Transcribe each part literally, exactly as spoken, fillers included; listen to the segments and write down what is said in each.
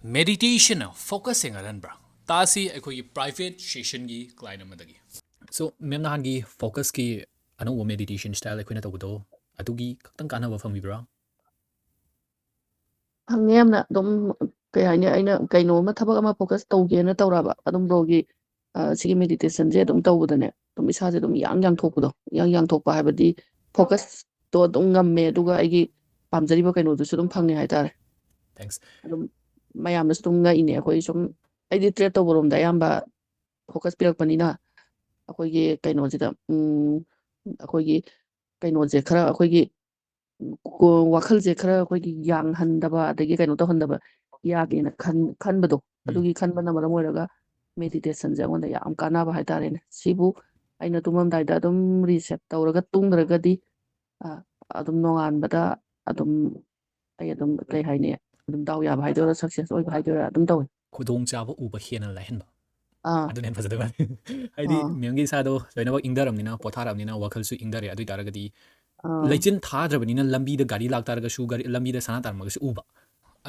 Meditation focus ꯍꯦꯟꯒꯠꯍꯟꯕ꯭ꯔꯥ? ꯇꯥꯁꯤ ꯑꯩꯈꯣꯏꯒꯤ private ꯁꯦꯁꯟꯒꯤ ꯀ꯭ꯂꯥꯏꯟ ꯑꯃꯗꯒꯤ꯫ ꯁꯣ ꯃꯦꯝ, ꯅꯍꯥꯟꯒꯤ ꯐꯣꯀꯁꯀꯤ ꯑꯅꯧꯕ ꯃꯦꯗꯤꯇꯦꯁꯟ ꯁ꯭ꯇꯥꯏꯜ ꯑꯩꯈꯣꯏꯅ ꯇꯧꯕꯗꯣ, ꯑꯗꯨꯒꯤ ꯈꯛꯇꯪ ꯀꯥꯟꯅꯕ ꯐꯪꯕꯤꯕ꯭ꯔꯥ? ꯐꯪꯉꯦ ꯌꯥꯝꯅ꯫ ꯑꯗꯨꯝ ꯀꯩ ꯍꯥꯏꯅꯤ, ꯑꯩꯅ ꯀꯩꯅꯣ ꯑꯃ, ꯊꯕꯛ ꯑꯃ ꯐꯣꯀꯁ ꯇꯧꯒꯦꯅ ꯇꯧꯔꯛꯑꯕ, ꯑꯗꯨꯝ ꯕ꯭ꯔꯣꯒꯤ ꯁꯤꯒꯤ ꯃꯦꯗꯤꯇꯦꯁꯟꯁꯦ ꯑꯗꯨꯝ ꯇꯧꯕꯗꯅꯦ, ꯑꯗꯨꯝ ꯏꯁꯥꯁꯦ ꯑꯗꯨꯝ ꯌꯥꯡ ꯌꯥꯡꯊꯣꯛꯄꯗꯣ, ꯌꯥꯡ ꯌꯥꯡꯊꯣꯛꯄ ꯍꯥꯏꯕꯗꯤ ꯐꯣꯀꯁꯇꯣ ꯑꯗꯨꯝ ꯉꯝꯃꯦ, ꯑꯗꯨꯒ ꯑꯩꯒꯤ ꯄꯥꯝꯖꯔꯤꯕ ꯀꯩꯅꯣꯗꯨꯁꯨ ꯑꯗꯨꯝ ꯐꯪꯉꯦ ꯍꯥꯏꯇꯥꯔꯦ꯫ ꯊꯦꯡꯛꯁ꯫ ꯑꯗꯨꯝ ꯃꯌꯥꯝꯅꯁꯨ ꯑꯗꯨꯝ ꯉꯛꯏꯅꯦ꯫ ꯑꯩꯈꯣꯏ ꯁꯨꯝ, ꯑꯩꯗꯤ ꯇ꯭ꯔꯦꯠ ꯇꯧꯕꯔꯣꯝꯗ ꯑꯌꯥꯝꯕ ꯐꯣꯀꯁ ꯄꯤꯔꯛꯄꯅꯤꯅ, ꯑꯩꯈꯣꯏꯒꯤ ꯀꯩꯅꯣꯁꯤꯗ, ꯎꯝ, ꯑꯩꯈꯣꯏꯒꯤ ꯀꯩꯅꯣꯁꯦ ꯈꯔ, ꯑꯩꯈꯣꯏꯒꯤ ꯀꯣ-, ꯋꯥꯈꯜꯁꯦ ꯈꯔ ꯑꯩꯈꯣꯏꯒꯤ ꯌꯥꯡꯍꯟꯗꯕ, ꯑꯗꯒꯤ ꯀꯩꯅꯣ ꯇꯧꯍꯟꯗꯕ ꯌꯥꯒꯦꯅ ꯈꯟ-, ꯈꯟꯕꯗꯣ, ꯎꯝ꯫ ꯑꯗꯨꯒꯤ ꯈꯟꯕꯅ ꯃꯔꯝ ꯑꯣꯏꯔꯒ ꯃꯦꯗꯤꯇꯦꯁꯟꯁꯦ ꯑꯩꯉꯣꯟꯗ ꯌꯥꯝ ꯀꯥꯟꯅꯕ ꯍꯥꯏꯇꯥꯔꯦꯅꯦ꯫ ꯁꯤꯕꯨ ꯑꯩꯅ ꯇꯨꯝꯃꯝꯗꯥꯏꯗ ꯑꯗꯨꯝ ꯔꯤꯁꯦꯠ ꯇꯧꯔꯒ ꯇꯨꯝꯗ꯭ꯔꯒꯗꯤ, ꯑ, ꯑꯗꯨꯝ ꯅꯣꯡꯉꯥꯟꯕꯗ ꯑꯗꯨꯝ ꯑꯩ ꯑꯗꯨꯝ, ꯀꯩ ꯍꯥꯏꯅꯤ, ꯑꯗꯨꯝ ꯗꯥꯎ ꯌꯥꯕ ꯍꯥꯏꯗꯣꯏꯔꯥ, ꯁꯛꯁꯦꯁ ꯑꯣꯏꯕ ꯍꯥꯏꯗꯣꯏꯔꯥ, ꯑꯗꯨꯝ ꯇꯧꯋꯦ꯫ ꯈꯨꯗꯣꯡꯆꯥꯕ ꯎꯕ ꯍꯦꯟꯅ ꯂꯥꯏꯍꯟꯕ꯫ ꯑꯥ꯫ ꯑꯗꯨꯅ ꯍꯦꯟꯅ ꯐꯖꯗꯣꯏ ꯃꯥꯜꯂꯦ꯫ ꯍꯥꯏꯗꯤ ꯑꯥ꯫ ꯃꯦꯝꯒꯤ ꯏꯁꯥꯗꯣ ꯂꯣꯏꯅꯃꯛ ꯏꯪꯊꯔꯕꯅꯤꯅ, ꯄꯣꯊꯥꯔꯕꯅꯤꯅ, ꯋꯥꯈꯜꯁꯨ ꯏꯪꯊꯔꯦ꯫ ꯑꯗꯨ ꯑꯣꯏ ꯇꯥꯔꯒꯗꯤ ꯑꯥ꯫ ꯂꯩꯆꯤꯟ ꯊꯥꯗ꯭ꯔꯕꯅꯤꯅ ꯂꯝꯕꯤꯗ ꯒꯥꯔꯤ ꯂꯥꯛꯇꯥꯔꯒꯁꯨ, ꯒꯥꯔꯤ, ꯂꯝꯕꯤꯗ ꯁꯅꯥ ꯇꯥꯔꯝꯃꯒꯁꯨ ꯎꯕ꯫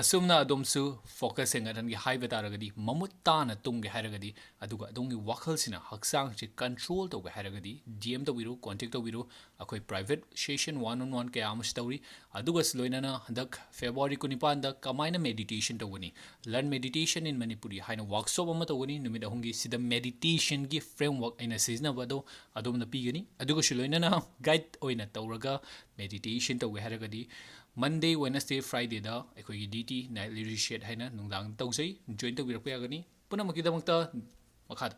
ꯑꯁꯨꯝꯅ ꯑꯗꯣꯝꯁꯨ ꯐꯣꯀꯁ ꯍꯦꯟꯒꯠꯍꯟꯒꯦ ꯍꯥꯏꯕ ꯇꯥꯔꯒꯗꯤ, ꯃꯃꯨꯠ ꯇꯥꯅ ꯇꯨꯝꯒꯦ ꯍꯥꯏꯔꯒꯗꯤ, ꯑꯗꯨꯒ ꯑꯗꯣꯝꯒꯤ ꯋꯥꯈꯜꯁꯤꯅ ꯍꯛꯆꯥꯡꯁꯤ ꯀꯟꯇ꯭ꯔꯣꯜ ꯇꯧꯒꯦ ꯍꯥꯏꯔꯒꯗꯤ, ꯗꯤ ꯑꯦꯝ ꯇꯧꯕꯤꯔꯨ, ꯀꯣꯟꯇꯦꯛ ꯇꯧꯕꯤꯔꯨ꯫ ꯑꯩꯈꯣꯏ private session, one on one ꯀꯌꯥ ꯑꯃꯁꯨ ꯇꯧꯔꯤ꯫ ꯑꯗꯨꯒꯁꯨ ꯂꯣꯏꯅꯅ ꯍꯟꯗꯛ ꯐꯦꯕ꯭ꯔꯨꯋꯥꯔꯤ ꯀꯨꯟꯅꯤꯄꯥꯟꯗ ꯀꯃꯥꯏꯅ ꯃꯦꯗꯤꯇꯦꯁꯟ ꯇꯧꯒꯅꯤ, Learn Meditation in Manipuri ꯍꯥꯏꯅ ꯋꯥꯔꯛꯁꯣꯞ ꯑꯃ ꯇꯧꯒꯅꯤ꯫ ꯅꯨꯃꯤꯠ ꯑꯍꯨꯝꯒꯤ ꯁꯤꯗ ꯃꯦꯗꯤꯇꯦꯁꯟꯒꯤ ꯐ꯭ꯔꯦꯝꯋꯥꯔꯛ ꯑꯩꯅ ꯁꯤꯖꯤꯟꯅꯕꯗꯣ ꯑꯗꯣꯝꯗ ꯄꯤꯒꯅꯤ꯫ ꯑꯗꯨꯒꯁꯨ ꯂꯣꯏꯅꯅ ꯒꯥꯏꯗ ꯑꯣꯏꯅ ꯇꯧꯔꯒ ꯃꯦꯗꯤꯇꯦꯁꯟ ꯇꯧꯒꯦ ꯍꯥꯏꯔꯒꯗꯤ, ꯃꯟꯗꯦ, ꯋꯦꯅꯁꯗꯦ, ꯐ꯭ꯔꯥꯏꯗꯦꯗ ꯑꯩꯈꯣꯏꯒꯤ ꯗꯤ ꯇꯤ, ꯅꯥꯏꯠꯂꯤ ꯔꯤꯁꯦꯠ ꯍꯥꯏꯅ ꯅꯨꯡꯗꯥꯡꯗ ꯇꯧꯖꯩ꯫ ꯖꯣꯏꯟ ꯇꯧꯕꯤꯔꯛꯄ ꯌꯥꯒꯅꯤ꯫ ꯄꯨꯝꯅꯃꯛꯀꯤꯗꯃꯛꯇ ꯃꯈꯥꯗ